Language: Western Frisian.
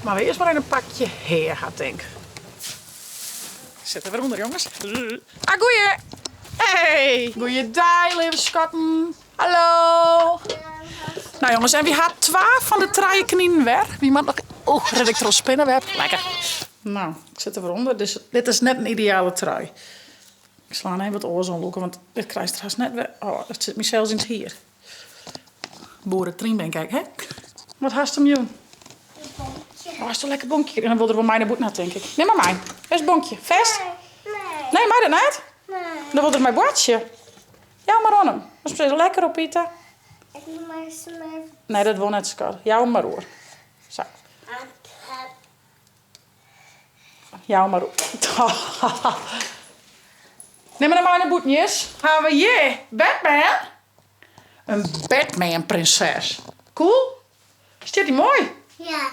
Moatte we earst mar even in pakje hea ha, tink. Sit der wer ûnder, jonges. Ah, goeie! Hey! Goeiedei, leave skatten. Hallo! Nou jonges, en wy ha twa fan de trije kninen wer. Wy moatte noch... Oeh, rin ik troch spinneweb. Lekker. Nou, ik sit der wer ûnder. Dus dit is net in ideale trui. Ik slaan even wat oars oanlûke, want dit krijst der hast net wer... Oh, dat sit my sels yn it hier. Boeretrien bin ik ek, hè? Wat hast him jûn? Bonkje. Oh, hast in lekker bonkje? En dan wol er wol mei nei bûten ha, tink ik. Nim mar mei. Wêr is it bonkje? Fêst? Nee. Nee, mei dat net? Nee. Dan wol er mei boartsje. Jou mar oan him. Moatst ris lekker opite. Ik mei smurf. Nee, dat wol net, skat. Jou him mar oer. Sa. Jou mar oer. Nim mar mei nei bûten, Jis. Ha we hjir Batman. In Batman prinses. Cool? Stiet dy moai? Ja.